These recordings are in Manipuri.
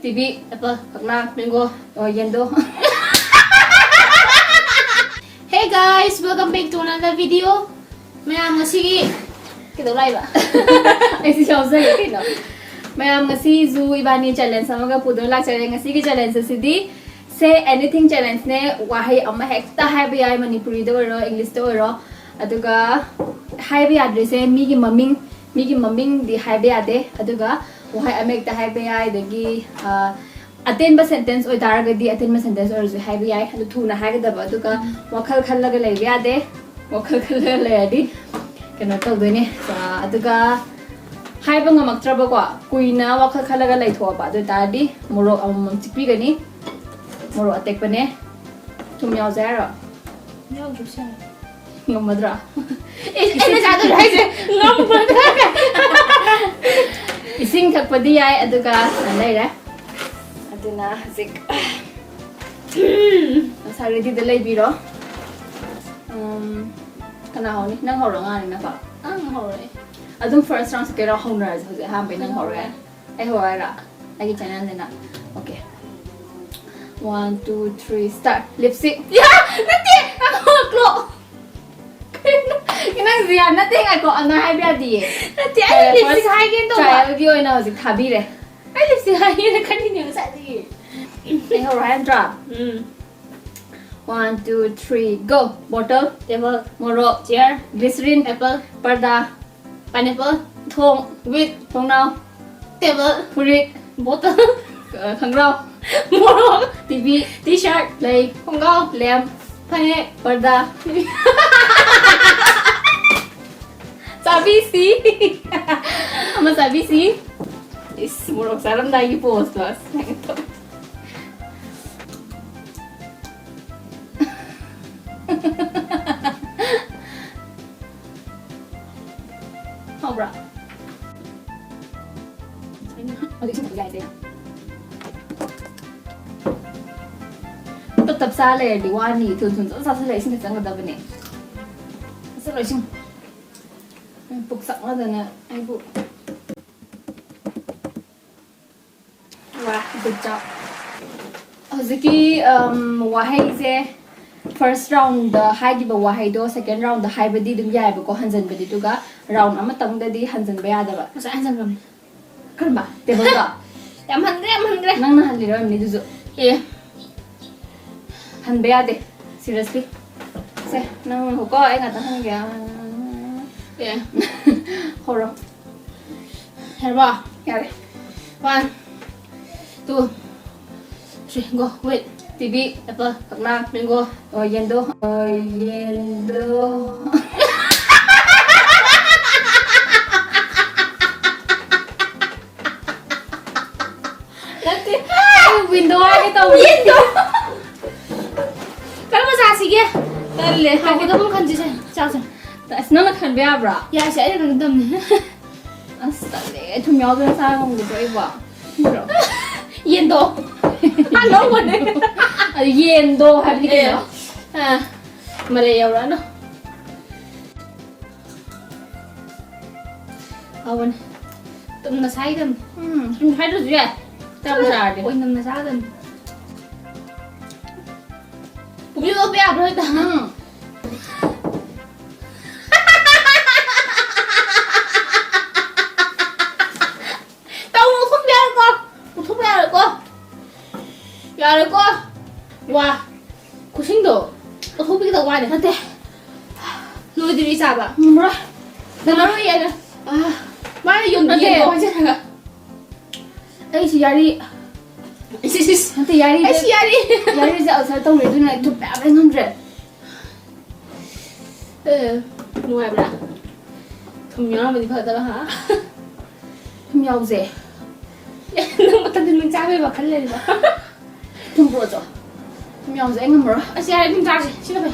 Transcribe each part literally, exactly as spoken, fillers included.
ꯇꯤꯚꯤ, ꯑꯦꯄꯜ, ꯐꯛꯂꯥꯡ, ꯃꯦꯡꯒꯣ, ꯑꯣ, ꯌꯦꯟꯗꯣ꯫ Hey guys, welcome back to another video. ꯃꯌꯥꯝ ꯉꯁꯤꯒꯤ ꯀꯩꯗꯧ ꯂꯥꯛꯏꯕ? ꯑꯩꯁꯨ ꯌꯥꯎꯖꯒꯦ ꯀꯩꯅꯣ꯫ ꯃꯌꯥꯝ ꯉꯁꯤꯁꯨ ꯏꯕꯥꯅꯤ ꯆꯦꯂꯦꯟꯖ ꯑꯃꯒ ꯄꯨꯗꯨꯅ ꯂꯥꯛꯆꯔꯦ꯫ ꯉꯁꯤꯒꯤ ꯆꯦꯂꯦꯟꯖ ꯑꯁꯤꯗꯤ ꯁꯦ ꯑꯦꯅꯤꯊꯤꯡ ꯆꯦꯂꯦꯟꯖꯅꯦ꯫ ꯋꯥꯍꯩ ꯑꯃ ꯍꯦꯛꯇ ꯍꯥꯏꯕ ꯌꯥꯏ, ꯃꯅꯤꯄꯨꯔꯤꯗ ꯑꯣꯏꯔꯣ, ꯏꯪꯂꯤꯁꯇ ꯑꯣꯏꯔꯣ꯫ ꯑꯗꯨꯒ ꯍꯥꯏꯕ ꯌꯥꯗ꯭ꯔꯤꯁꯦ ꯃꯤꯒꯤ ꯃꯃꯤꯡ, ꯃꯤꯒꯤ ꯃꯃꯤꯡꯗꯤ ꯍꯥꯏꯕ ꯌꯥꯗꯦ꯫ ꯑꯗꯨꯒ ꯋꯥꯍꯩ ꯑꯃ ꯍꯦꯛꯇ ꯍꯥꯏꯕ ꯌꯥꯏ꯫ ꯑꯗꯒꯤ ꯑ, ꯑꯇꯦꯟꯕ ꯁꯦꯟꯇꯦꯟꯁ ꯑꯣꯏꯇꯥꯔꯒꯗꯤ ꯑꯇꯦꯟꯕ ꯁꯦꯟꯇꯦꯟꯁ ꯑꯣꯏꯔꯁꯨ ꯍꯥꯏꯕ ꯌꯥꯏ꯫ ꯑꯗꯨ ꯊꯨꯅ ꯍꯥꯏꯒꯗꯕ꯫ ꯑꯗꯨꯒ ꯋꯥꯈꯜ ꯈꯜꯂꯒ ꯂꯩꯕ ꯌꯥꯗꯦ꯫ ꯋꯥꯈꯜ ꯈꯜꯂꯒ ꯂꯩꯔꯗꯤ ꯀꯩꯅꯣ ꯇꯧꯗꯣꯏꯅꯦ꯫ ꯑ, ꯑꯗꯨꯒ ꯍꯥꯏꯕ ꯉꯝꯃꯛꯇ꯭ꯔꯕꯀꯣ, ꯀꯨꯏꯅ ꯋꯥꯈꯜ ꯈꯜꯂꯒ ꯂꯩꯊꯣꯛꯑꯕ, ꯑꯗꯨ ꯑꯣꯏꯇꯥꯔꯗꯤ ꯃꯣꯔꯣꯛ ꯑꯃꯃꯝ ꯆꯤꯛꯄꯤꯒꯅꯤ꯫ ꯃꯣꯔꯣꯛ ꯑꯇꯦꯛꯄꯅꯦ꯫ ꯊꯨꯝ ꯌꯥꯎꯁꯦ ꯍꯥꯏꯔꯣ? ꯌꯥꯎꯗ꯭ꯔꯁꯨ ꯌꯥꯏ꯫ ꯉꯝꯃꯗ꯭ꯔꯣ? ꯑꯦ, ꯑꯩꯅ ꯆꯥꯗꯣꯏꯔꯣ ꯍꯥꯏꯁꯦ? ꯉꯝꯃꯗ꯭ꯔꯥ? ꯏꯁꯤꯡ ꯊꯛꯄꯗꯤ ꯌꯥꯏ, ꯑꯗꯨꯒ ꯂꯩꯔꯦ꯫ ꯑꯗꯨꯅ ꯍꯧꯖꯤꯛ ꯅꯁꯥ ꯔꯦꯗꯤꯗ ꯂꯩꯕꯤꯔꯣ꯫ ꯎꯝ, ꯀꯅꯥ ꯍꯧꯅꯤ? ꯅꯪ ꯍꯧꯔꯣ, ꯑꯉꯥꯡꯅꯤꯅꯀꯣ꯫ ꯑꯪ ꯍꯧꯔꯛꯑꯦ꯫ ꯑꯗꯨꯝ ꯐꯥꯔꯁ ꯔꯥꯎꯟ ꯁꯦꯀꯦꯟ ꯔꯥꯎꯟ ꯍꯧꯅꯔꯁꯦ ꯍꯧꯖꯤꯛ꯫ ꯑꯍꯥꯟꯕꯩ ꯅꯪ ꯍꯧꯔꯣ ꯌꯥꯏ꯫ ꯑꯩ ꯍꯧꯔꯣ ꯍꯥꯏꯔꯣ? ꯑꯩꯒꯤ ꯆꯦꯅꯦꯜꯅꯤꯅ꯫ Okay. One, two, three, start. Lipstick. ꯌꯥ! ꯅꯠꯇꯦ! ꯉꯥꯏꯈꯣ! ꯀꯩꯅꯣ? ꯅꯪꯁꯨ ꯌꯥ-, ꯅꯠꯇꯦ, ꯉꯥꯏꯈꯣ, ꯑꯗꯨꯃꯥꯏ ꯍꯥꯏꯕ ꯌꯥꯗꯤꯌꯦ꯫ ꯅꯠꯇꯦ, ꯑꯩ ꯐꯔꯦ, ꯂꯤꯞꯁꯇꯤꯛ first ꯍꯥꯏꯒꯦ ꯇꯧꯕ꯫ Trialꯒꯤ ꯑꯣꯏꯅ ꯍꯧꯖꯤꯛ ꯊꯥꯕꯤꯔꯦ꯫ ꯑꯩ ꯂꯤꯞꯁꯇꯤꯛ ꯍꯥꯏꯒꯦꯅ ꯈꯜꯂꯤꯅꯦ ꯉꯁꯥꯏꯗꯒꯤ꯫ ꯑꯩ ꯍꯧꯔꯣ ꯍꯥꯏ ꯅꯠꯇ꯭ꯔꯣ? ꯎꯝ꯫ One, two, three, go. Bottle. Table. ꯃꯣꯔꯣꯛ. Chair. Glycerin. Apple. ꯄꯔꯗꯥ. Pineapple. ꯊꯣꯡ. With. ꯊꯣꯡꯅꯥꯎ. Table. ꯐꯨꯔꯤꯠ. Bottle. ꯑ, ꯈꯪꯒ꯭ꯔꯥꯎ. ꯃꯣꯔꯣꯛ. ꯇꯤꯚꯤ. T-shirt. ꯂꯩ. ꯈꯣꯡꯒ꯭ꯔꯥꯎ. Lamp. ꯐꯅꯦꯛ. ꯄꯔꯗꯥ. ꯆꯥꯕꯤꯁꯤ꯫ ꯑꯃ ꯆꯥꯕꯤꯁꯤ꯫ ꯏꯁ, ꯃꯣꯔꯣꯛ ꯆꯥꯔꯝꯗꯥꯏꯒꯤ poseꯇꯣ ꯑꯁ꯫ ꯍꯥꯎꯕ꯭ꯔꯥ? ꯑꯗꯨ ꯏꯁꯤꯡ ꯊꯛꯄ ꯌꯥꯏ ꯀꯩꯅꯣ꯫ ꯇꯞ ꯇꯞ ꯆꯥ ꯂꯩꯔꯗꯤ ꯋꯥꯅꯤ꯫ ꯊꯨ ꯊꯨ ꯆꯥ ꯆꯥꯁꯤꯜꯂ ꯏꯁꯤꯡ ꯊꯛꯆꯟꯒꯗꯕꯅꯦ꯫ ꯊꯛꯆꯜꯂꯣ ꯏꯁꯤꯡ꯫ ꯄꯨꯛ ꯆꯥꯛꯅꯗꯅ ꯑꯩꯕꯨ꯫ ꯋꯥ, Good job. ꯍꯧꯖꯤꯛꯀꯤ, ꯎꯝ, ꯋꯥꯍꯩꯁꯦ first roundꯗ ꯍꯥꯏꯈꯤꯕ ꯋꯥꯍꯩꯗꯣ second roundꯗ ꯍꯥꯏꯕꯗꯤ ꯑꯗꯨꯝ ꯌꯥꯏꯑꯕꯀꯣ, ꯍꯟꯖꯟꯕꯗꯤ, ꯑꯗꯨꯒ round ꯑꯃꯇꯪꯗꯗꯤ ꯍꯟꯖꯟꯕ ꯌꯥꯗꯕ꯫ ꯉꯁꯥꯏ ꯍꯟꯖꯟꯈ꯭ꯔꯕꯅꯤ꯫ ꯀꯔꯝꯕ? Tableꯗꯣ? ꯌꯥꯝ ꯍꯟꯈ꯭ꯔꯦ, ꯌꯥꯝ ꯍꯟꯈ꯭ꯔꯦ꯫ ꯅꯪꯅ ꯍꯜꯂꯤꯔꯣ ꯑꯣꯏꯔꯝꯅꯤ ꯑꯗꯨꯁꯨ꯫ ꯑꯦ꯫ ꯍꯟꯕ ꯌꯥꯗꯦ, seriously꯫ ꯁꯦ, ꯅꯪ ꯉꯥꯏꯈꯣꯀꯣ, ꯑꯩ ꯉꯥꯛꯇꯪ ꯍꯪꯒꯦ꯫ ꯑꯦ꯫ ꯍꯧꯔꯣ꯫ ꯌꯥꯔꯕꯣ? ꯌꯥꯔꯦ꯫ One, two, three, go. Wait. TV. Apple. ꯐꯛꯂꯥꯡ꯫ Mango. ꯑꯣ, ꯌꯦꯟꯗꯣ꯫ ꯑꯣ, ꯌꯦꯟꯗꯣ꯫ ꯅꯠꯇꯦ꯫ ꯑꯩ window ꯍꯥꯏꯒꯦ ꯇꯧꯕꯅꯦ꯫ ꯌꯦꯟꯗꯣ꯫ ꯀꯔꯝꯕ ꯆꯥꯁꯤꯒꯦ? ꯇꯜꯂꯦ꯫ ꯍꯥꯎꯒꯗꯕ ꯑꯃ ꯈꯟꯁꯤꯁꯦ꯫ ꯆꯥꯁꯦ꯫ ꯑꯁ, ꯅꯪꯅ ꯈꯟꯕ ꯌꯥꯕ꯭ꯔꯥ? ꯌꯥꯏꯁꯦ, ꯑꯩꯅ ꯈꯟꯒꯗꯕꯅꯦ꯫ ꯑꯁ, ꯇꯜꯂꯦ꯫ ꯊꯨꯝ ꯌꯥꯎꯗꯅ ꯆꯥ ꯉꯝꯒꯗ꯭ꯔꯣ ꯑꯩꯕꯣ? ꯈꯪꯗ꯭ꯔꯣ? ꯌꯦꯟꯗꯣ꯫ ꯑꯅꯧꯕꯅꯦ꯫ ꯑꯗꯨ ꯌꯦꯟꯗꯣ ꯍꯥꯏꯕꯅꯤ ꯀꯩꯅꯣ꯫ ꯑꯦ꯫ ꯑꯥ꯫ ꯃꯔꯩ ꯌꯧꯔꯛꯑꯅꯨ꯫ ꯍꯥꯎꯕꯅꯦ꯫ ꯇꯨꯝꯅ ꯁꯥꯏꯗꯕꯅꯤ꯫ ꯎꯝ꯫ ꯁꯨꯝ ꯍꯥꯏꯗ꯭ꯔꯁꯨ ꯌꯥꯏ꯫ ꯆꯥꯕꯨ ꯆꯥꯔꯗꯤ꯫ ꯑꯣꯏꯅꯝꯅ ꯆꯥꯒꯗꯕꯅꯤ꯫ ꯄꯨꯕꯤ ꯂꯣꯠꯄ ꯌꯥꯕ꯭ꯔꯣ ꯍꯦꯛꯇ? ꯎꯝ꯫ ꯇꯧ, ꯂꯧꯊꯣꯛꯄ ꯌꯥꯔꯦꯀꯣ? ꯂꯧꯊꯣꯛꯄ ꯌꯥꯔꯦꯀꯣ? ꯌꯥꯔꯦꯀꯣ? ꯋꯥ, ꯈꯨꯁꯤꯡꯗꯣ ꯂꯧꯊꯣꯛꯄꯤꯒꯗꯧ ꯋꯥꯅꯦ꯫ ꯅꯠꯇꯦ꯫ ꯂꯣꯏꯗ꯭ꯔꯤ ꯆꯥꯕ꯫ ꯉꯝꯃꯔꯣꯏ꯫ ꯉꯝꯃꯔꯣꯏ ꯌꯥꯔꯦ꯫ ꯑꯥ꯫ ꯃꯥꯅ ꯌꯣꯟꯕ ꯅꯠꯇꯦ꯫ ꯌꯦꯟꯗꯣ ꯍꯥꯏꯖꯔꯒ꯫ ꯑꯩꯁꯤ ꯌꯥꯔꯤ꯫ ꯏꯁ, ꯏꯁ, ꯏꯁ꯫ ꯅꯠꯇꯦ, ꯌꯥꯔꯤꯁꯦ, ꯑꯩꯁꯤ ꯌꯥꯔꯤ꯫ ꯌꯥꯔꯤꯁꯦ ulcer ꯇꯧꯔꯦ, ꯑꯗꯨꯅ ꯑꯩ ꯊꯨꯝ ꯃꯌꯥꯝ ꯂꯩ ꯉꯝꯗ꯭ꯔꯦ꯫ ꯑꯦ, ꯅꯨꯡꯉꯥꯏꯕ꯭ꯔꯥ? ꯊꯨꯝ ꯌꯥꯎꯔꯝꯃꯗꯤ ꯐꯒꯗꯕ, ꯍꯥ? ꯊꯨꯝ ꯌꯥꯎꯁꯦ꯫ ꯑꯦ, ꯅꯪ ꯃꯊꯟꯗ ꯅꯪ ꯆꯥꯕꯩ ꯋꯥꯈꯜ ꯂꯩꯔꯤꯕ? ꯊꯨꯝ ꯄꯨꯔꯛꯑꯣ꯫ ꯊꯨꯝ ꯌꯥꯎꯁꯦ, ꯑꯩ ꯉꯝꯃꯔꯣꯏ꯫ ꯑꯁ, ꯌꯥꯔꯦ, ꯑꯗꯨꯝ ꯆꯥꯔꯁꯦ꯫ ꯁꯤꯅ ꯐꯩ꯫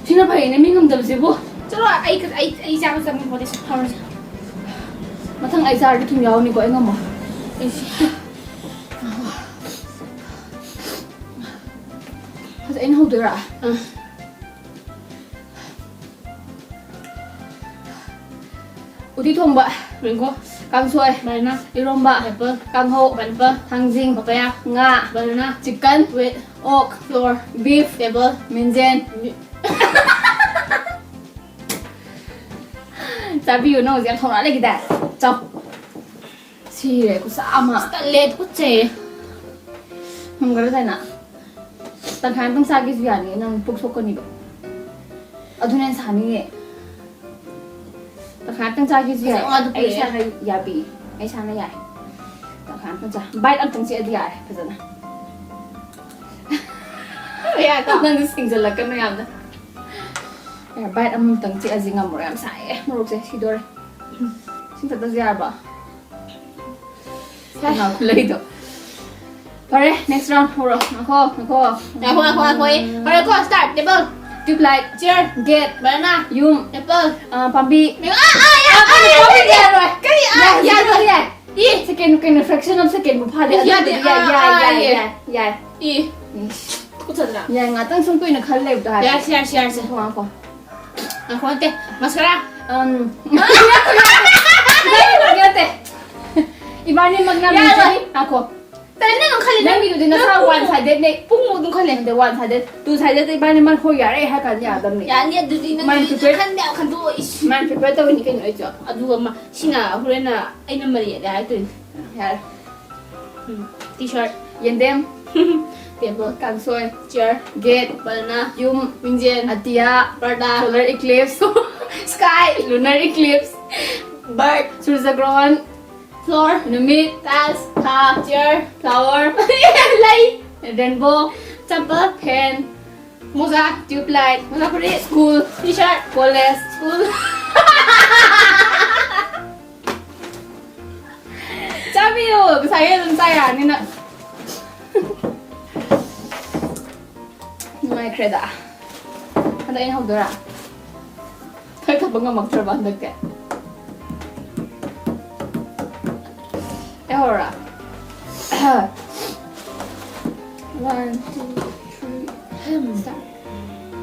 ꯁꯤꯅ ꯐꯩꯅꯦ, ꯃꯤ ꯉꯝꯗꯕꯁꯤꯕꯨ꯫ ꯆꯠꯂꯣ, ꯑꯩ, ꯑꯩ, ꯑꯩ ꯆꯥꯕ ꯆꯪꯕ ꯄꯣꯠꯁꯦ ꯍꯧꯔꯁꯦ꯫ ꯃꯊꯪ ꯑꯩ ꯆꯥꯔꯗꯤ ꯊꯨꯝ ꯌꯥꯎꯅꯤꯀꯣ, ꯑꯩ ꯉꯝꯃꯣꯏ꯫ ꯑꯩꯁꯦ꯫ ꯍꯧꯖꯤꯛ ꯑꯩꯅ ꯍꯧꯗꯣꯏꯔꯥ? ꯑꯥ꯫ ꯎꯇꯤ ꯊꯣꯡꯕ꯫ Mango꯫ ꯀꯥꯡꯁꯣꯏ, ꯕꯅꯥꯅꯥ, ꯏꯔꯣꯝꯕ, ꯑꯦꯄꯜ, ꯀꯥꯡꯍꯧ, ꯄꯥꯏꯅꯦꯄꯜ, ꯊꯥꯡꯖꯤꯡ, ꯄꯄꯌꯥ, ꯉꯥ, ꯕꯅꯥꯅꯥ, ꯆꯤꯛꯀꯟ, ꯋꯤꯠ, ꯑꯣꯛ, ꯐ꯭ꯂꯣꯔ, ꯕꯤꯐ, ꯇꯦꯕꯜ, ꯃꯤꯟꯖꯦꯟ, ꯃꯤ- ꯆꯥꯕꯤꯌꯨ꯫ ꯅꯪ ꯍꯧꯖꯤꯛ ꯌꯥꯝ ꯊꯧꯅꯥ ꯂꯩꯈꯤꯗꯥꯏ? ꯆꯥꯎ꯫ ꯁꯤꯔꯦ ꯈꯨꯠꯁꯥ ꯑꯃ꯫ ꯇꯜꯂꯦ, ꯇꯨꯀꯠꯆꯩꯌꯦ꯫ ꯉꯝꯒꯗ꯭ꯔꯥ ꯇꯥꯏꯅ? ꯇꯪꯈꯥꯏ ꯑꯝꯇꯪ ꯆꯥꯒꯦꯁꯨ ꯌꯥꯅꯤꯌꯦ, ꯅꯪ ꯄꯨꯛ ꯁꯣꯛꯀꯅꯤꯕ꯫ ꯑꯗꯨꯅ ꯍꯦꯟꯅ ꯁꯥꯅꯤꯌꯦ꯫ ꯇꯪꯈꯥꯏ ꯑꯝꯇꯪ ꯆꯥꯒꯦꯁꯨ ꯌꯥꯏ꯫ ꯉꯁꯥꯏ ꯉꯥꯗꯨ ꯑꯩ ꯄꯨꯔꯛꯑꯦ꯫ ꯏꯁꯥꯅ ꯌꯥꯕꯤ꯫ ꯑꯩ ꯏꯁꯥꯅ ꯌꯥꯏ꯫ ꯇꯪꯈꯥꯏ ꯑꯝꯇꯪ ꯆꯥ꯫ ꯕꯥꯏꯠ ꯑꯝꯇꯪ ꯆꯤꯛꯑꯗꯤ ꯌꯥꯔꯦ, ꯐꯖꯅ꯫ ꯌꯥꯔꯦꯀꯣ? ꯅꯪꯁꯨ ꯁꯤꯡꯖꯜꯂꯛꯀꯅꯨ ꯌꯥꯝꯅ꯫ ꯌꯥꯔꯦ, ꯕꯥꯏꯠ ꯑꯃꯃꯝꯇꯪ ꯆꯤꯛꯑꯁꯤ ꯉꯝꯃꯔꯣꯏ꯫ ꯌꯥꯝ ꯁꯥꯏꯌꯦ, ꯃꯣꯔꯣꯛꯁꯦ ꯁꯤꯗꯣꯔꯦ꯫ ꯏꯁꯤꯡ ꯊꯛꯇꯁꯨ ꯌꯥꯔꯕꯣ? ꯁꯥꯏ꯫ ꯀꯅꯥ ꯈꯨꯠꯂꯩꯗꯣ? ꯐꯔꯦ, next round ꯍꯧꯔꯣ꯫ ꯉꯥꯏꯈꯣ, ꯉꯥꯏꯈꯣ꯫ ꯉꯥꯏꯈꯣ, ꯉꯥꯏꯈꯣ, ꯉꯥꯏꯈꯣ, ꯑꯩ꯫ ꯐꯔꯦꯀꯣ, start, table, ꯇ꯭ꯌꯨꯕꯂꯥꯏꯠ, ꯆꯤꯌꯔ, ꯒꯦꯠ, ꯕꯅꯥꯅꯥ, ꯌꯨꯝ, ꯑꯦꯄꯜ, ꯑ, ꯄꯥꯝꯕꯤ꯫ ꯑ, ꯑ, ꯌꯥ-, ꯑ, ꯑ, ꯌꯥꯔꯣꯏ, ꯌꯥꯔꯣꯏ꯫ ꯀꯔꯤ? ꯑ, ꯌꯥꯏ, ꯌꯥꯔꯣꯏ꯫ ꯌꯥꯏ, ꯌꯥꯏ꯫ ꯏ꯫ Second, ꯀꯩꯅꯣ, fraction of second ꯕꯨ ꯐꯥꯗꯦ꯫ ꯌꯥꯗꯦ, ꯑꯗꯨꯕꯨꯗꯤ ꯌꯥꯏ, ꯑ, ꯌꯥꯏ, ꯑ, ꯌꯥꯏ, ꯌꯥꯏ꯫ ꯌꯥꯏ, ꯌꯥꯏ꯫ ꯏ꯫ ꯏꯁ꯫ ꯈꯨꯠ ꯆꯠꯇ꯭ꯔꯥ? ꯌꯥꯏ, ꯉꯥꯛꯇꯪ ꯁꯨꯝ ꯀꯨꯏꯅ ꯈꯜ ꯂꯩꯕꯗꯣ ꯍꯥꯏꯕ꯫ ꯌꯥꯔꯦꯁꯦ, ꯌꯥꯔꯦꯁꯦ, ꯌꯥꯔꯦꯁꯦ꯫ ꯉꯥꯏꯈꯣ, ꯉꯥꯏꯈꯣ꯫ ꯉꯥꯏꯈꯣ, ꯅꯠꯇꯦ, ꯃꯁꯀꯔꯥ꯫ ꯎꯝ꯫ ꯏꯕꯥꯅꯤꯃꯛ ꯅꯠꯇꯦ꯫ ꯏꯕꯥꯅꯤꯃꯛ ꯌꯥꯔꯣꯏ꯫ ꯅꯝꯃꯤꯁꯤꯗꯤ꯫ ꯉꯥꯏꯈꯣ꯫ ꯇꯜꯂꯦ, ꯅꯪ ꯈꯜꯂꯤ, ꯅꯪꯒꯤꯗꯨꯗꯤ ꯅꯪ ꯅꯁꯥ ꯄꯨꯡ one sided ꯅꯦ꯫ ꯄꯨꯡꯃꯨꯛ ꯑꯗꯨꯝ ꯈꯜꯂꯦ꯫ ꯅꯠꯇꯦ, one sided, two sided ꯗ ꯏꯕꯥꯅꯤ ꯃꯛ ꯍꯣꯏ ꯌꯥꯔꯦ ꯍꯥꯏ ꯀꯥꯟꯗ ꯌꯥꯗꯕꯅꯤ꯫ ꯌꯥꯅꯤ, ꯑꯗꯨꯗꯤ ꯅꯪ ꯃꯥꯏꯟ ꯈꯟ ꯃꯌꯥꯝ ꯈꯟꯗꯣꯛꯑꯣ, ꯏꯁ꯫ ꯃꯥꯏꯟ ꯄ꯭ꯔꯤꯄꯦꯌꯔ ꯇꯧꯔꯤꯅꯤ ꯀꯩꯅꯣ ꯑꯩꯁꯨ꯫ ꯑꯗꯨꯒ ꯃꯥ-, ꯁꯤꯅ ꯍꯣꯔꯦꯟꯅ ꯑꯩꯅ ꯃꯔꯤ ꯌꯦꯠꯂꯦ ꯍꯥꯏꯗꯣꯏꯅꯤ꯫ ꯌꯥꯔꯦ꯫ ꯎꯝ, ꯇꯤ ꯁꯥꯔꯠ꯫ ꯌꯦꯟꯗꯦꯝ꯫ ꯇꯦꯕꯜ꯫ ꯀꯥꯡꯁꯣꯏ꯫ ꯆꯤꯌꯔ꯫ ꯒꯦꯠ꯫ ꯕꯅꯥꯅꯥ꯫ ꯌꯨꯝ꯫ ꯃꯤꯡꯖꯦꯜ꯫ ꯑꯇꯤꯌꯥ꯫ ꯄꯔꯗꯥ꯫ Solar eclipse꯫ Sky꯫ Lunar eclipse꯫ Bird꯫ ꯁꯨꯔꯖꯒ꯭ꯔꯍꯟ꯫ Floor꯫ ꯅꯨꯃꯤꯠ꯫ Tiles꯫ ꯊꯥ꯫ Chair꯫ Flower꯫ ꯂꯩ꯫ Rainbow꯫ ꯆꯝꯄꯜ꯫ Fan꯫ ꯃꯣꯖꯥ꯫ Tube light꯫ ꯃꯣꯖꯥ ꯐꯨꯔꯤꯠ꯫ School꯫ T shirt꯫ College꯫ School꯫ ꯆꯥꯕꯤꯌꯨ꯫ ꯉꯁꯥꯏꯒꯤ ꯑꯗꯨꯝ ꯆꯥ ꯌꯥꯔꯅꯤ ꯅꯪ꯫ ꯅꯨꯡꯉꯥꯏꯈ꯭ꯔꯦꯗ꯫ ꯍꯟꯗꯛ ꯑꯩꯅ ꯍꯧꯗꯣꯏꯔꯥ? ꯈꯔ ꯊꯛꯄ ꯉꯝꯃꯛꯇ꯭ꯔꯕ ꯍꯟꯗꯛꯇꯤ? ꯑꯩ ꯍꯧꯔꯣꯔꯥ? One, two, three, start.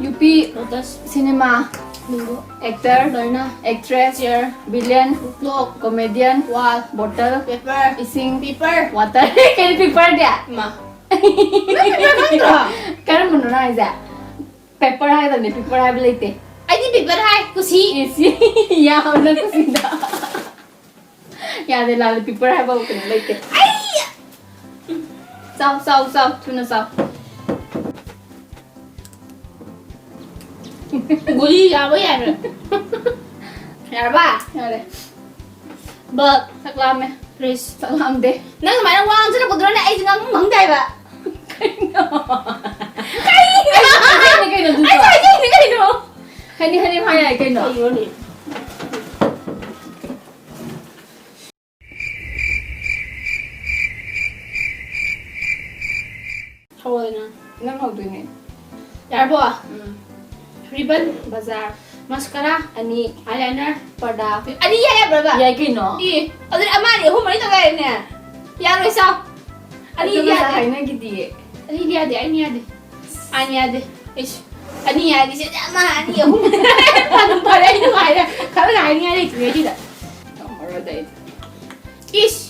UP. Lotus꯫ Cinema꯫ Actor, ꯂꯣꯏꯅ꯫ Actress, chair, villain, clock, comedian, wall, bottle, paper, ꯏꯁꯤꯡ, paper, water꯫ ꯀꯩꯅꯣ paper ꯗꯤ? ꯏꯃꯥ꯫ ꯅꯪ paper ꯈꯪꯗ꯭ꯔꯣ? ꯀꯔꯝꯕꯅꯣ ꯅꯪ ꯍꯥꯏꯁꯦ? Paper ꯍꯥꯏꯒꯗꯕꯅꯦ, paper ꯍꯥꯏꯕ ꯂꯩꯇꯦ꯫ ꯑꯩꯗꯤ paper ꯍꯥꯏ, ꯀꯨꯁꯤ꯫ ꯏꯁꯤ꯫ ꯌꯥꯎꯅ ꯀꯨꯁꯤꯗ꯫ ꯌꯥꯗꯦ, ꯂꯥꯜꯂꯦ, paper ꯍꯥꯏꯕ ꯀꯩꯅꯣ ꯂꯩꯇꯦ꯫ ꯑꯩ! ꯆꯥꯎ, ꯆꯥꯎ, ꯆꯥꯎ, ꯊꯨꯅ ꯆꯥꯎ꯫ ꯒꯨꯂꯤ ꯆꯥꯕ ꯌꯥꯏꯕ꯭ꯔꯥ? ꯌꯥꯔꯕ? ꯌꯥꯔꯦ꯫ But ꯆꯥꯛ ꯂꯥꯝꯃꯦ꯫ Please꯫ ꯆꯥꯛ ꯂꯥꯝꯗꯦ꯫ ꯅꯪ ꯑꯗꯨꯃꯥꯏꯅ ꯋꯥ ꯉꯥꯡꯁꯤꯜꯂꯛꯄꯗꯨꯅꯅꯦ ꯑꯩꯁꯦ ꯉꯥꯡꯐꯝ ꯈꯪꯗꯦ ꯍꯥꯏꯕ꯫ ꯀꯩꯅꯣ? ꯀꯩꯅꯣ? ꯑꯩꯁꯨ ꯍꯥꯏꯖꯩꯅꯦ ꯀꯩꯅꯣ ꯑꯗꯨꯗꯣ꯫ ꯑꯩꯁꯨ ꯍꯥꯏꯖꯩꯅꯦ ꯀꯩꯅꯣ꯫ ꯍꯅꯤ ꯍꯅꯤ ꯍꯥꯏ ꯌꯥꯏ ꯀꯩꯅꯣ꯫ ꯀꯩꯅꯣꯅꯦ? ꯍꯧꯔꯣꯗꯅ꯫ ꯅꯪ ꯍꯧꯗꯣꯏꯅꯦ꯫ ꯌꯥꯔꯕꯣ? ꯎꯝ꯫ Ribbon꯫ ꯕꯖꯥꯔ꯫ Mascara꯫ ꯑꯅꯤ꯫ Eyeliner꯫ ꯄꯔꯗꯥ꯫ ꯑꯅꯤ ꯌꯥꯏ ꯌꯥꯕ꯭ꯔꯕ? ꯌꯥꯏ ꯀꯩꯅꯣ꯫ ꯏ, ꯑꯗꯨꯗꯤ ꯑꯃ, ꯑꯅꯤ, ꯑꯍꯨꯝ, ꯃꯔꯤ ꯇꯧ ꯌꯥꯏꯅꯦ? ꯌꯥꯔꯣꯏ, ꯆꯥꯎ꯫ ꯑꯅꯤꯗꯤ ꯑꯗꯨꯒ ꯌꯥꯗꯦ꯫ ꯍꯥꯏꯅꯈꯤꯗꯤꯌꯦ꯫ ꯑꯅꯤꯗꯤ ꯌꯥꯗꯦ, ꯑꯅꯤ ꯌꯥꯗꯦ꯫ ꯑꯅꯤ ꯌꯥꯗꯦ꯫ ꯏꯁ, ꯑꯅꯤ ꯍꯥꯏꯗꯤ ꯁꯤꯗꯤ ꯑꯃ, ꯑꯅꯤ, ꯑꯍꯨꯝ꯫ ꯐꯅ ꯐꯔꯦ, ꯑꯩ ꯅꯨꯡꯉꯥꯏꯔꯦ꯫ ꯈꯔ ꯍꯥꯏꯅꯤꯡꯉꯥꯏ ꯂꯩꯇ꯭ꯔꯦ ꯁꯤꯗ꯫ ꯉꯝꯃꯔꯣꯏꯗ ꯑꯩꯗꯤ꯫ ꯏꯁ!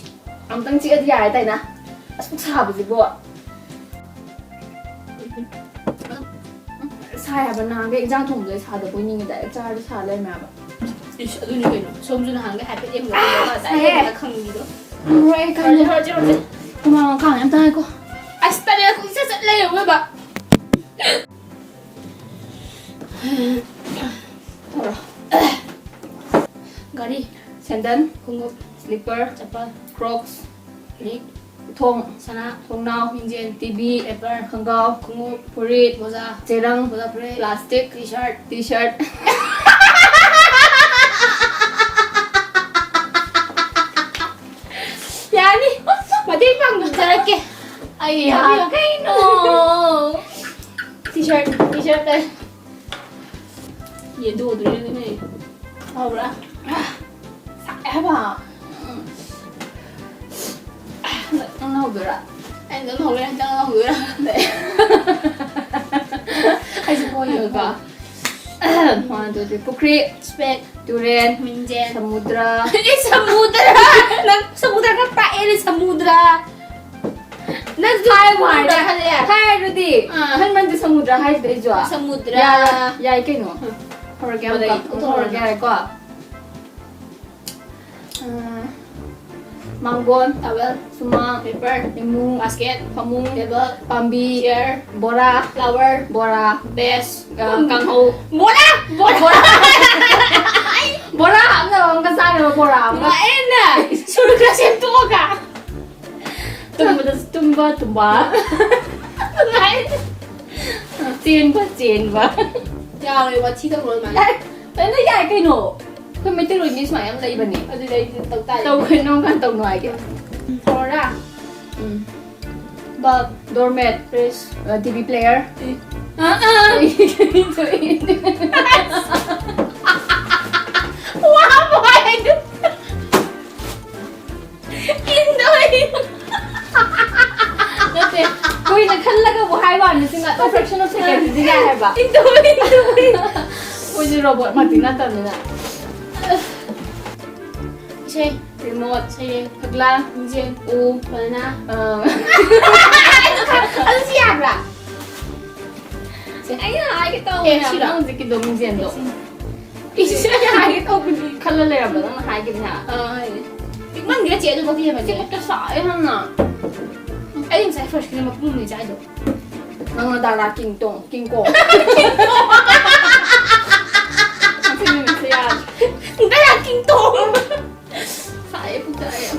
ꯑꯃꯨꯛꯇꯪ ꯆꯤꯛꯑꯗꯤ ꯌꯥꯔꯦ ꯇꯥꯏꯅ꯫ ꯑꯁꯨꯛ ꯁꯥꯕꯁꯤꯕꯣ꯫ ꯁꯥꯏ ꯍꯥꯏꯕ, ꯅꯍꯥꯟꯒꯩ ꯏꯟꯖꯥꯡ ꯊꯣꯡꯕꯗ ꯁꯥꯗꯕꯣꯏ ꯅꯤꯡꯉꯦ, direct ꯆꯥꯔꯗꯤ ꯁꯥ ꯂꯩꯔꯝꯃꯦ ꯍꯥꯏꯕ꯫ ꯏꯁ, ꯑꯗꯨꯅꯤ ꯀꯩꯅꯣ꯫ ꯁꯣꯝꯁꯨ ꯅꯍꯥꯟꯒꯩ ꯍꯥꯏꯐꯦꯠ ꯌꯦꯡꯕꯗ ꯑꯥ, ꯉꯁꯥꯏ ꯁꯥꯏꯍꯦ꯫ ꯌꯦꯡꯕꯗ ꯈꯪꯉꯤꯗꯣ꯫ ꯉꯝꯃꯔꯣꯏ ꯑꯩ ꯍꯧꯖꯤꯛ, ꯀꯩꯅꯣ꯫ ꯍꯧꯖꯤꯛ, ꯍꯧꯖꯤꯛ꯫ ꯍꯨꯃꯥꯡ ꯀꯥꯡ ꯌꯥꯝ ꯇꯥꯡꯉꯦꯀꯣ꯫ ꯑꯁ, ꯇꯜꯂꯦ, ꯀꯣꯏꯆꯠ ꯆꯠ ꯂꯩꯔꯦ ꯑꯋꯣꯏꯕ꯫ ꯇꯧꯔꯣ꯫ ꯘꯔꯤ꯫ ꯁꯦꯟꯗꯟ꯫ ꯈꯣꯡꯎꯞ꯫ Slipper꯫ ꯆꯄꯜ꯫ Crocs꯫ ꯂꯤꯛ꯫ ꯊꯣꯡ꯫ ꯁꯅꯥ꯫ ꯊꯣꯡꯅꯥꯎ꯫ ꯃꯤꯡꯖꯦꯜ꯫ TV꯫ Paper꯫ ꯈꯣꯡꯒ꯭ꯔꯥꯎ꯫ ꯈꯣꯡꯎꯞ꯫ ꯐꯨꯔꯤꯠ꯫ ꯃꯣꯖꯥ꯫ ꯆꯦꯔꯪ꯫ ꯃꯣꯖꯥ ꯐꯨꯔꯤꯠ꯫ Plastic꯫ T-shirt꯫ T-shirt꯫ ꯌꯥꯅꯤ꯫ ꯃꯇꯦꯡ ꯄꯥꯡꯕ ꯆꯠꯂꯛꯀꯦ꯫ ꯑꯩ ꯇꯥꯕꯤꯌꯣ꯫ ꯀꯩꯅꯣ? T-shirt, T-shirt ꯇꯥꯏ꯫ ꯌꯦꯟꯗꯣꯛꯑꯗꯣꯏꯅꯦ ꯑꯗꯨꯅꯦ꯫ ꯍꯥꯎꯕ꯭ꯔꯥ? ꯁꯥꯏ ꯍꯥꯏꯕ꯫ ꯎꯝ꯫ ꯅꯪꯅ ꯍꯧꯗꯣꯏꯔꯥ? ꯑꯩ ꯑꯗꯨꯝ ꯍꯧꯔꯦ, ꯅꯪꯅ ꯍꯧꯗꯣꯏꯔꯥ? ꯑꯩꯁꯨ ꯍꯣꯏ ꯍꯣꯏ ꯍꯣꯏ꯫ One, two, three. ꯄꯨꯈ꯭ꯔꯤ, ꯁ꯭ꯄꯦꯛ꯫ ꯇꯨꯔꯦꯟ, ꯃꯤꯡꯖꯦꯜ꯫ ꯁꯃꯨꯗ꯭ꯔ. ꯑꯦ, ꯁꯃꯨꯗ꯭ꯔ! ꯅꯪ ꯁꯃꯨꯗ꯭ꯔ ꯈꯔ ꯄꯥꯛꯑꯦꯅꯦ, ꯁꯃꯨꯗ꯭ꯔ! ꯅꯪꯁꯨ ꯍꯥꯏ ꯁꯃꯨꯗ꯭ꯔ ꯋꯥꯅꯦ. ꯈꯜꯂꯦ ꯌꯥꯔꯦ꯫ ꯍꯥꯏꯔꯨꯗꯤ. ꯑꯥ. ꯑꯍꯟ ꯃꯟꯗꯤ ꯁꯃꯨꯗ꯭ꯔ ꯍꯥꯏꯁꯤꯗꯤ ꯑꯩꯁꯨ. ꯁꯃꯨꯗ꯭ꯔ. ꯌꯥꯔꯣꯏ. ꯌꯥꯏ ꯀꯩꯅꯣ. ꯍꯧꯔꯒꯦ ꯑꯃꯨꯛꯀ. ꯃꯔꯩ. ꯍꯧꯔꯒꯦ ꯍꯥꯏꯀꯣ. ꯑꯥ, ꯃꯥꯡꯒꯣꯟ. ꯇꯥꯋꯦꯜ. ꯁꯨꯃꯥꯡ. ꯄꯦꯄꯔ. ꯏꯃꯨꯡ. ꯕꯥꯁꯀꯦꯠ. ꯐꯃꯨꯡ. ꯇꯦꯕꯜ. ꯄꯥꯝꯕꯤ. ꯆꯤꯌꯔ. ꯕꯣꯔꯥ. ꯐ꯭ꯂꯥꯋꯔ. ꯕꯣꯔꯥ. ꯕꯦꯁ. ꯑ, ꯀꯥꯡꯍꯧ. ꯕꯣꯔꯥ! ꯕꯣꯔꯥ! ꯕꯣꯔꯥ ꯍꯥꯞꯅꯕ ꯑꯃꯒ ꯆꯥꯅꯕ ꯕꯣꯔꯥ ꯑꯃꯒ. ꯅꯨꯡꯉꯥꯏꯌꯦꯅ! ꯁꯨꯔꯒ ꯁꯦꯝꯗꯣꯛꯑꯒ. ꯇꯨꯝꯕꯗꯁꯨ ꯇꯨꯝꯕ, ꯇꯨꯝꯕ. ꯅꯨꯡꯉꯥꯏ. ꯆꯦꯟꯕ, ꯆꯦꯟꯕ. ꯌꯥꯔꯣꯏ, ꯋꯥꯊꯤ ꯇꯧꯔꯣ ꯑꯗꯨꯃꯥꯏꯅ. ꯑꯦ, ꯂꯣꯏꯅ ꯌꯥꯏ ꯀꯩꯅꯣ. ꯑꯩꯈꯣꯏ ꯃꯩꯇꯩꯂꯣꯟꯒꯤ ꯁꯨꯃꯥꯏꯅ ꯌꯥꯝ ꯂꯩꯕꯅꯦ. ꯑꯗꯨꯗꯤ ꯑꯩꯗꯤ ꯇꯧ ꯇꯥꯔꯦ. ꯇꯧꯈꯣꯏ ꯅꯣꯡ ꯀꯥꯟ ꯇꯧ ꯅꯨꯡꯉꯥꯏꯒꯦ. ꯐ꯭ꯂꯣꯔꯥ. ꯎꯝ. ꯕꯜꯕ. ꯗꯣꯔꯃꯦꯠ. ꯐ꯭ꯔꯤꯖ. ꯑ, ꯇꯤ ꯚꯤ ꯄ꯭ꯂꯦꯌꯔ. ꯑꯥ, ꯑꯥ. ꯋꯥꯕ ꯍꯥꯏꯗꯨ. ꯏꯟꯗꯣꯏ. ꯅꯠꯇꯦ, ꯀꯨꯏꯅ ꯈꯜꯂꯒꯕꯨ ꯍꯥꯏ ꯋꯥꯅꯤ, ꯁꯤꯅ fraction of second ꯗꯤ ꯌꯥꯏ ꯍꯥꯏꯕ. ꯏꯟꯗꯣꯏ, ꯏꯟꯗꯣꯏ. ꯑꯩꯈꯣꯏꯁꯦ ꯔꯣꯕꯣꯠ ꯃꯛꯇꯤ ꯅꯠꯇꯕꯅꯤꯅ. ꯏꯁꯩ. ꯔꯤꯃꯣꯠ. ꯁꯩꯔꯦꯡ. ꯐꯛꯂꯥꯡ. ꯃꯤꯡꯖꯦꯜ. ꯎ. ꯕꯅꯥꯅꯥ. ꯑ. ꯑꯗꯨꯁꯨ ꯌꯥꯕ꯭ꯔꯥ? ꯑꯩꯅ ꯍꯥꯏꯒꯦ ꯑꯦ, ꯇꯧꯕꯅꯦ ꯁꯤꯔꯣ? ꯅꯪ ꯍꯧꯖꯤꯛꯀꯤꯗꯣ ꯃꯤꯡꯖꯦꯜꯗꯣ. ꯏꯁ, ꯑꯩꯅ ꯍꯥꯏꯒꯦ ꯇꯧꯕꯅꯤ. ꯈꯜꯂ ꯂꯩꯔꯝꯕ ꯅꯪꯅ ꯍꯥꯏꯈꯤꯕꯅꯦ ꯍꯥꯏꯕ. ꯑꯥ, ꯍꯥꯏꯅꯦ. ꯄꯤꯛꯃꯟꯈ꯭ꯔꯦ ꯆꯦ, ꯑꯗꯨꯃꯛꯇꯤ ꯍꯦꯟꯃꯟꯈ꯭ꯔꯦ. ꯁꯤ ꯈꯨꯠꯇ ꯁꯥꯏ ꯌꯥꯝꯅ. ꯑꯩ ꯉꯁꯥꯏ ꯐꯥꯔꯁꯀꯤꯅ ꯃꯄꯨꯝꯅꯤ ꯆꯥꯏꯗꯣ꯫ ꯅꯪꯅ ꯗꯥꯔꯥ ꯀꯤꯡ ꯇꯣꯡ, ꯀꯤꯡ ꯀꯣꯡ. ꯉꯁꯤ ꯅꯨꯃꯤꯠꯁꯦ ꯌꯥꯗ꯭ꯔꯦ. ꯗꯥꯔꯥ ꯀꯤꯡ ꯇꯣꯡ! ꯁꯥꯏꯌꯦ, ꯄꯨꯛ ꯁꯥꯏꯌꯦ.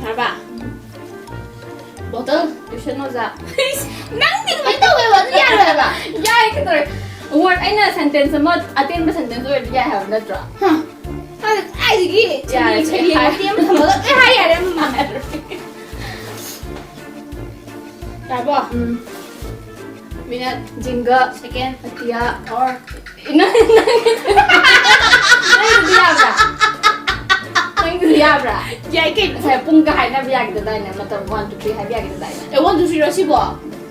ꯍꯥꯏꯕ? ꯕꯣꯇꯜ꯫ ꯇ꯭ꯌꯨꯁꯟ ꯑꯣꯖꯥ. ꯅꯪꯗꯤ ꯑꯗꯨꯃꯥꯏꯅ ꯇꯧꯋꯦꯕ, ꯑꯗꯨ ꯌꯥꯔꯣꯏ ꯍꯥꯏꯕ꯫ ꯌꯥꯏ, ꯀꯩꯗꯧꯔꯦ? Word, ꯑꯩꯅ sentence ꯑꯃ, ꯑꯇꯦꯟꯕ sentence ꯑꯣꯏꯔꯗꯤ ꯌꯥꯏ ꯍꯥꯏꯕ ꯅꯠꯇ꯭ꯔꯣ? ꯍꯥ? ꯑꯗꯨ ꯀꯥꯏꯗꯒꯤ ꯌꯥꯔꯦ, ꯁꯩꯔꯦꯡ ꯌꯥꯔꯦ. ꯃꯇꯦꯛ ꯑꯃ ꯊꯝꯃꯒ ꯂꯣꯏ ꯍꯥꯏ ꯌꯥꯔꯦ ꯑꯃꯃꯝ꯫ ꯌꯥꯔꯕꯣ? ꯎꯝ. ꯃꯤꯅꯠ꯫ ꯖꯤꯡꯒ. ꯁꯦꯀꯦꯟ꯫ ꯑꯇꯤꯌꯥ. ꯑꯋꯥꯔ꯫ ꯅꯪ-, ꯅꯪ-, ꯅꯪꯒꯤꯗꯤ ꯌꯥꯕ꯭ꯔꯥ? ꯅꯪꯒꯤꯗꯤ ꯌꯥꯕ꯭ꯔꯥ? ꯌꯥꯏ ꯀꯩꯅꯣ꯫ ꯉꯁꯥꯏ ꯄꯨꯡꯒ ꯍꯥꯏꯅꯕ ꯌꯥꯈꯤꯗꯗꯥꯏꯅꯦ? ꯃꯇꯝ one, two, three ꯍꯥꯏꯕ ꯌꯥꯈꯤꯗꯗꯥꯏꯅꯦ? ꯑꯦ, ꯋꯥꯟ, ꯇꯨ, ꯊ꯭ꯔꯤꯔꯣ ꯁꯤꯕꯣ?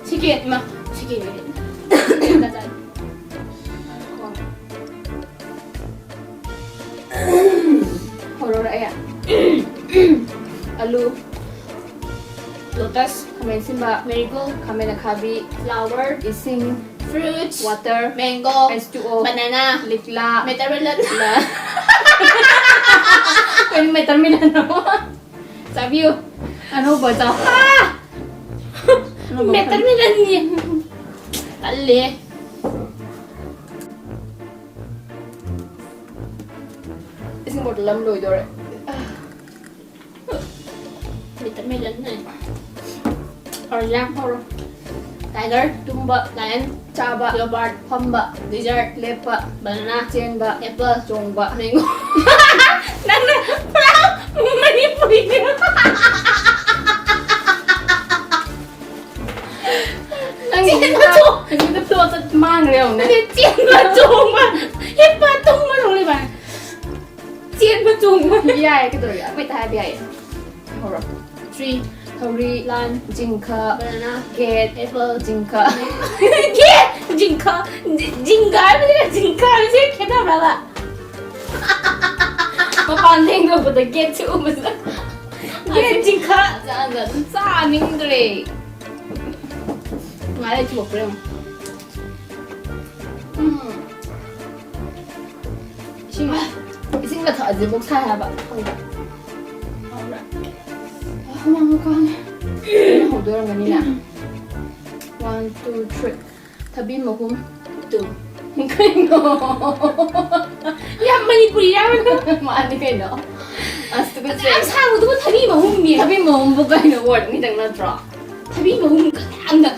ꯁꯦꯀꯦꯟ, ꯏꯃꯥ, ꯁꯦꯀꯦꯟ꯫ ꯍꯧꯔꯛꯑꯦ꯫ ꯑꯂꯨ, lotus, ꯈꯥꯃꯦꯟ ꯑꯁꯤꯟꯕ, marigold, ꯈꯥꯃꯦꯟ ꯑꯈꯥꯕꯤ, flower, ꯏꯁꯤꯡ, fruits, water, mango, H two O, banana, ꯂꯤꯛꯂꯥ, watermelon꯫ ꯂ-, ꯀꯩꯅꯣ watermelon ꯑꯃ? ꯆꯥꯕꯤꯌꯨ꯫ ꯑꯅꯧꯕ ꯆꯥꯎ꯫ ꯑꯅꯧꯕ watermelon ꯅꯤ꯫ ꯇꯜꯂꯦ꯫ ꯏꯁꯤꯡ bottle ꯑꯃ ꯂꯣꯏꯗꯣꯔꯦ꯫ Watermelon ꯅꯦ꯫ Orange ꯍꯧꯔꯣ꯫ Tiger ꯇꯨꯝꯕ꯫ Lion ꯆꯥꯕ꯫ Leopard ꯐꯝꯕ꯫ Lizard ꯂꯦꯞꯄ꯫ Banana ꯆꯦꯟꯕ꯫ Apple ꯆꯣꯡꯕ꯫ Mango꯫ ꯅꯪꯅ ꯄꯨꯔꯥ ꯃꯅꯤꯄꯨꯔꯤꯅꯦ꯫ ꯅꯪꯒꯤ ꯆꯦꯟꯕ ꯆꯣꯡ- ꯍꯧꯖꯤꯛꯇ ꯇꯣꯠꯇ ꯃꯥꯡꯈ꯭ꯔꯦ ꯌꯦꯡꯉꯨꯅꯦ꯫ ꯆꯦꯟꯕ ꯆꯣꯡꯕ꯫ ꯍꯤꯞꯄ ꯇꯨꯝꯕ ꯅꯣꯡꯂꯩꯕ꯫ ꯆꯦꯟꯕ ꯆꯣꯡꯕ꯫ ꯌꯥꯏ, ꯀꯩꯗꯧꯔꯒꯦ? ꯑꯩꯈꯣꯏ ꯍꯥꯏꯕ ꯌꯥꯏꯌꯦ꯫ ꯍꯧꯔꯣ꯫ Tree꯫ ꯊꯧꯔꯤ꯫ Lion꯫ ꯖꯤꯡꯈ꯫ Banana꯫ Cat꯫ Apple꯫ ꯖꯤꯡꯈ꯫ Cat! ꯖꯤꯡꯈ꯫ ꯖꯤ-, ꯖꯤꯡꯒ ꯍꯥꯏꯕꯁꯤꯒ ꯖꯤꯡꯈ ꯍꯥꯏꯕꯁꯤꯒ ꯈꯦꯠꯅꯕ꯭ꯔꯕ? ꯃꯄꯥꯟ ꯂꯦꯡꯊꯣꯛꯄꯗ cat ꯁꯤ ꯎꯕꯁꯤꯗ꯫ Cat, ꯖꯤꯡꯈ꯫ ꯆꯥ-, ꯆꯥ-, ꯑꯗꯨꯝ ꯆꯥꯅꯤꯡꯗ꯭ꯔꯦ꯫ ꯉꯥꯏꯔꯦ, ꯊꯤꯜꯂꯛꯄ꯭ꯔꯥ ꯌꯦꯡꯉꯣ꯫ ꯎꯝ꯫ ꯏꯁꯤꯡ, ꯏꯁꯤꯡꯒ ꯊꯛꯑꯁꯦ ꯄꯨꯛ ꯁꯥꯏ ꯍꯥꯏꯕ꯫ ꯍꯧꯕ꯭ꯔꯥ? ꯍꯨꯃꯥꯡꯒ ꯀꯥꯡꯉꯦ꯫ ꯍꯧꯗꯣꯏꯔꯝꯒꯅꯤꯅꯦ꯫ One, two, three꯫ ꯊꯕꯤ ꯃꯍꯨꯝ꯫ Two꯫ ꯀꯩꯅꯣ? ꯌꯥꯝ ꯃꯅꯤꯄꯨꯔꯤ ꯌꯥꯎꯋꯦ꯫ ꯃꯥꯅꯤ ꯀꯩꯅꯣ꯫ ꯑꯁ, ꯑꯗꯨ ꯌꯥꯝ ꯁꯥꯡꯕꯗꯨꯕꯨ ꯊꯕꯤ ꯃꯍꯨꯝꯅꯤ꯫ ꯊꯕꯤ ꯃꯍꯨꯝꯕꯨ ꯀꯩꯅꯣ? Word ꯈꯤꯇꯪ ꯅꯠꯇ꯭ꯔꯣ? ꯊꯕꯤ ꯃꯍꯨꯝ ꯌꯥꯝꯅ꯫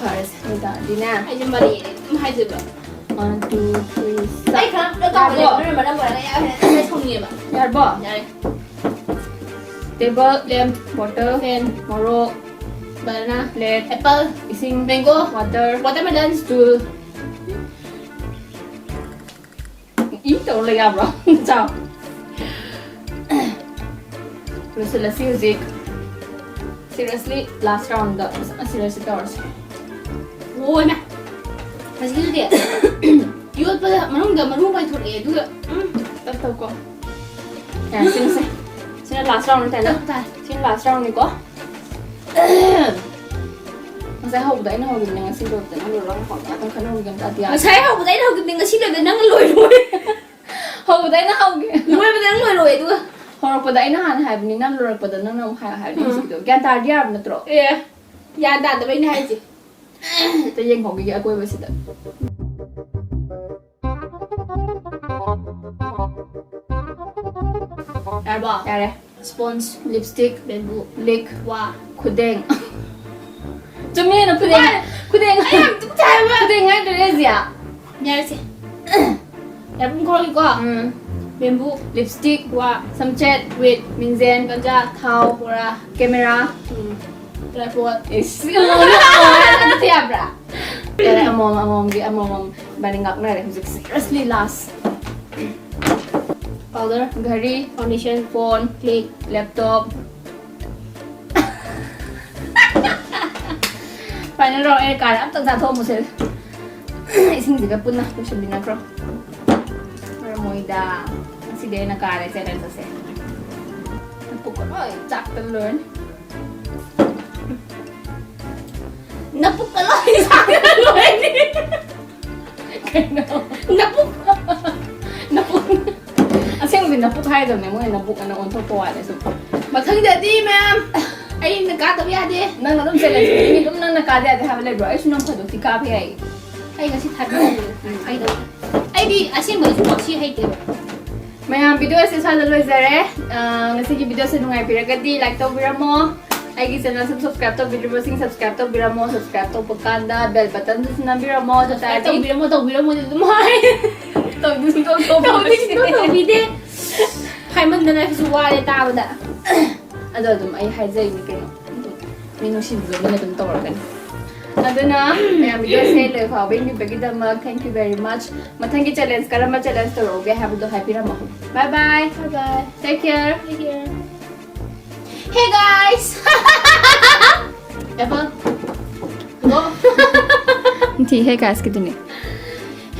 ꯐꯔꯦꯁꯦ, ꯅꯨꯡꯗꯥꯡꯗꯤꯅꯦ꯫ ꯑꯩꯁꯦ ꯃꯔꯩ ꯑꯗꯨꯝ ꯍꯥꯏꯖꯕ꯫ One, two, three, ꯑꯩ ꯈꯔ ꯇꯥꯎꯍꯜꯂꯦ, ꯌꯥꯔꯕꯣ? ꯑꯗꯨꯅ ꯃꯔꯝ ꯑꯣꯏꯔꯒ ꯑꯩ ꯍꯦꯟꯅ ꯁꯥꯎꯅꯤꯡꯉꯦꯕ꯫ ꯌꯥꯔꯕꯣ? ꯌꯥꯔꯦ꯫ Table, lamp, bottle, fan, ꯃꯣꯔꯣꯛ, banana, plate, apple, ꯏꯁꯤꯡ, mango, water, watermelon, stool꯫ E ꯇꯧꯔ ꯂꯩ ꯌꯥꯕ꯭ꯔꯣ? ꯆꯥꯎ꯫ ꯂꯣꯏꯁꯤꯜꯂꯁꯤ ꯍꯧꯖꯤꯛ꯫ Seriously, last round ꯗ ꯐꯖꯅ seriously ꯇꯧꯔꯁꯤ꯫ ꯑꯣꯏꯃ! ꯍꯧꯖꯤꯛꯀꯤꯗꯨꯗꯤ ꯌꯣꯠꯄꯗ ꯃꯅꯨꯡꯗ ꯃꯔꯨ ꯄꯥꯏꯊꯣꯔꯛꯑꯦ, ꯑꯗꯨꯒ, ꯎꯝ꯫ ꯇꯞ ꯇꯞ ꯀꯣ꯫ ꯌꯥꯔꯦ, ꯁꯤꯃꯁꯦ꯫ ꯁꯤꯅ last round ꯅꯠꯇ꯭ꯔꯅꯦ? ꯇꯥꯏ꯫ ꯁꯤꯅ last round ꯅꯤꯀꯣ꯫ ꯉꯁꯥꯏ ꯍꯧꯕꯗ ꯑꯩꯅ ꯍꯧꯈꯤꯕꯅꯦ, ꯉꯁꯤ ꯂꯣꯏꯕꯗ ꯅꯪ ꯂꯣꯏꯔꯒ ꯍꯧꯕ ꯉꯥꯛꯇꯪ ꯈꯟꯅꯍꯧꯒꯦ ꯑꯝꯇ ꯑꯇꯤꯌꯥ꯫ ꯉꯁꯥꯏ ꯍꯧꯕꯗ ꯑꯩꯅ ꯍꯧꯈꯤꯕꯅꯦ, ꯉꯁꯤ ꯂꯣꯏꯕꯗ ꯅꯪ ꯂꯣꯏꯔꯣꯏ꯫ ꯍꯧꯕꯗ ꯑꯩꯅ ꯍꯧꯒꯦ꯫ ꯂꯣꯏꯕꯗ ꯅꯪ ꯂꯣꯏꯔꯣꯏ, ꯑꯗꯨꯒ꯫ ꯍꯧꯔꯛꯄꯗ ꯑꯩꯅ ꯍꯥꯟꯅ ꯍꯥꯏꯕꯅꯤ, ꯅꯪ ꯂꯣꯏꯔꯛꯄꯗ ꯅꯪꯅ ꯑꯃꯨꯛ ꯍꯥꯏꯌꯣ ꯍꯥꯏꯕꯅꯤ ꯎꯝ꯫ ꯍꯧꯖꯤꯛꯀꯤꯗꯣ꯫ ꯒ꯭ꯌꯥꯟ ꯇꯥꯔꯗꯤ ꯌꯥꯔꯕ ꯅꯠꯇ꯭ꯔꯣ? ꯑꯦ, ꯒ꯭ꯌꯥꯟ ꯇꯥꯗꯕꯩꯅꯦ ꯍꯥꯏꯁꯦ꯫ ꯑꯝꯇ ꯌꯦꯡꯍꯧꯈꯤꯒꯦ ꯑꯀꯣꯏꯕꯁꯤꯗ꯫ ꯌꯥꯔꯕꯣ? ꯌꯥꯔꯦ꯫ Sponge, lipstick, bamboo, ꯂꯤꯛ, ꯋꯥ꯫ ꯈꯨꯗꯦꯡ꯫ ꯆꯨꯝꯃꯦꯅ ꯈꯨꯗꯦꯡ꯫ ꯍꯣꯏ꯫ ꯈꯨꯗꯦꯡ꯫ ꯑꯩ ꯌꯥꯝ ꯇꯨꯀꯠꯆꯩ ꯍꯥꯏꯕ꯫ ꯈꯨꯗꯦꯡ ꯍꯥꯏꯗ꯭ꯔꯦ ꯖꯤꯌꯥ꯫ ꯌꯥꯔꯦꯁꯦ꯫ ꯌꯥꯔꯨꯝ ꯈꯣꯔꯛꯏꯀꯣ? ꯎꯝ꯫ Bamboo, lipstick, ꯋꯥ꯫ ꯁꯝꯆꯦꯠ, wig, ꯃꯤꯡꯖꯦꯜ, ꯒꯟꯖꯥ, ꯊꯥꯎ, ꯕꯣꯔꯥ, camera, ꯎꯝ꯫ Tripod꯫ ꯏꯁ, ꯑꯗꯨꯗꯤ ꯌꯥꯕ꯭ꯔꯥ? ꯌꯥꯔꯦ, ꯑꯃꯃꯝ, ꯑꯃꯃꯝꯒꯤ, ꯑꯃꯃꯝ ꯏꯕꯥꯅꯤ ꯉꯥꯛꯅꯔꯦ ꯍꯧꯖꯤꯛ꯫ Seriously last꯫ Powder, ꯘꯔꯤ, foundation, phone, clip, laptop꯫ Final round ꯑꯩ ꯀꯥꯔꯦ, ꯑꯝꯇꯪ ꯆꯥꯊꯣꯛꯑꯝꯃꯨꯁꯦ꯫ ꯏꯁꯤꯡꯁꯤꯒ ꯄꯨꯟꯅ ꯂꯣꯏꯁꯤꯟꯃꯤꯟꯅꯈ꯭ꯔꯣ꯫ ꯃꯔꯝ ꯃꯣꯏꯗ꯫ ꯉꯁꯤꯗꯤ ꯑꯩꯅ ꯀꯥꯔꯦ challenge ꯑꯁꯦ꯫ ꯅꯄꯨꯛꯀ ꯂꯣꯏ ꯆꯥꯛꯇꯅ ꯂꯣꯏꯔꯅꯤ꯫ ꯅꯄꯨꯛꯀ ꯂꯣꯏ ꯆꯥꯛꯇꯅ ꯂꯣꯏꯔꯅꯤ꯫ ꯀꯩꯅꯣ? ꯅꯄꯨꯛ꯫ ꯅꯄꯨꯛ꯫ ꯑꯁꯦꯡꯕꯗꯤ ꯅꯄꯨꯛ ꯍꯥꯏꯒꯗꯕꯅꯦ, ꯃꯣꯏꯅ ꯅꯄꯨꯛ ꯑꯅ ꯑꯣꯟꯊꯣꯛꯄ ꯋꯥꯅꯦ ꯁꯨꯝ꯫ ꯃꯊꯪꯗꯗꯤ ꯃꯌꯥꯝ ꯑꯩꯅ ꯀꯥꯗꯕ ꯌꯥꯗꯦ꯫ ꯅꯪꯅ ꯑꯗꯨꯝ challenge ꯈꯨꯗꯤꯡꯒꯤ ꯑꯗꯨꯝ ꯅꯪꯅ ꯀꯥꯗ ꯌꯥꯗꯦ ꯍꯥꯏꯕ ꯂꯩꯕ꯭ꯔꯣ? ꯑꯩꯁꯨ ꯅꯣꯡ ꯐꯥꯗꯣꯛꯇꯤ ꯀꯥꯕ ꯌꯥꯏ꯫ ꯑꯩ ꯉꯁꯤ ꯊꯥꯖꯗꯦ꯫ ꯑꯩꯗꯣ, ꯑꯩꯗꯤ ꯑꯁꯦꯡꯕꯩꯁꯨ ꯁꯤ ꯍꯩꯇꯦꯕ꯫ ꯃꯌꯥꯝ, video ꯑꯁꯦ ꯁ꯭ꯋꯥꯏꯗ ꯂꯣꯏꯖꯔꯦ꯫ ꯑ, ꯉꯁꯤꯒꯤ video ꯁꯦ ꯅꯨꯡꯉꯥꯏꯕꯤꯔꯒꯗꯤ like ꯇꯧꯕꯤꯔꯝꯃꯣ꯫ ꯑꯩꯒꯤ channel ꯁꯨꯝ subscribe ꯇꯧꯕꯤꯗ꯭ꯔꯤꯕꯁꯤꯡ subscribe ꯇꯧꯕꯤꯔꯝꯃꯣ꯫ Subscribe ꯇꯧꯕ ꯀꯥꯟꯗ bell button ꯗꯨꯁꯨ ꯅꯝꯕꯤꯔꯝꯃꯣ꯫ ꯑꯗꯨ subscribe ꯇꯥꯔꯗꯤ ꯇꯧꯕꯤꯔꯝꯃꯣ, ꯇꯧꯕꯤꯔꯝꯃꯣ ꯑꯗꯨꯝ ꯍꯥꯏ꯫ ꯇꯧꯗꯤ ꯁꯨꯡꯇꯧ ꯇꯧꯗꯤ ꯇꯧꯕꯤꯔꯝꯃꯣ꯫ ꯁꯨꯡꯇꯧ ꯇꯧꯕꯤꯗꯦ꯫ ꯍꯥꯏꯃꯟꯗꯅ ꯑꯩꯁꯨ ꯋꯥꯔꯦ ꯇꯥꯕꯗ꯫ ꯑꯗꯣ ꯑꯗꯨꯝ ꯑꯩ ꯍꯥꯏꯖꯔꯤꯅꯤ ꯀꯩꯅꯣ꯫ ꯃꯤ ꯅꯨꯡꯁꯤꯕꯗꯣ ꯃꯤꯅ ꯑꯗꯨꯝ ꯇꯧꯔꯛꯀꯅꯤ꯫ ꯑꯗꯨꯅ ꯃꯌꯥꯝ video ꯁꯦ ꯂꯣꯏ ꯐꯥꯎꯕ ꯌꯦꯡꯕꯤꯕꯒꯤꯗꯃꯛ thank you very much꯫ ꯃꯊꯪꯒꯤ challenge ꯀꯔꯝꯕ challenge ꯇꯧꯔꯛꯎꯒꯦ ꯍꯥꯏꯕꯗꯣ ꯍꯥꯏꯕꯤꯔꯝꯃꯣ꯫ Bye bye꯫ Bye bye꯫ Take care꯫ Take care꯫ Hey guys! Apple꯫ Go꯫ ꯅꯠꯇꯦ, hey guys ꯀꯤꯗꯨꯅꯦ꯫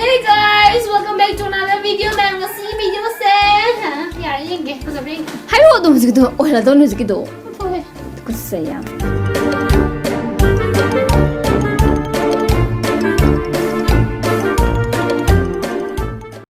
Hey guys! Guys, welcome back to another video. ꯃꯌꯥꯝ, ꯉꯁꯤꯒꯤ videoꯁꯦ, ꯍꯥ, ꯌꯥꯔꯦ, ꯌꯦꯡꯒꯦ, ꯐꯖꯕ꯭ꯔꯥ ꯌꯦꯡꯒꯦ꯫ ꯍꯥꯏꯔꯛꯑꯣ ꯑꯗꯨꯝ ꯍꯧꯖꯤꯛꯀꯤꯗꯣ, ꯑꯣꯏꯍꯜꯂꯗꯧꯅꯤ ꯍꯧꯖꯤꯛꯀꯤꯗꯣ꯫ ꯊꯣꯛꯑꯦ꯫ ꯇꯨꯀꯠꯆꯩ ꯌꯥꯝ꯫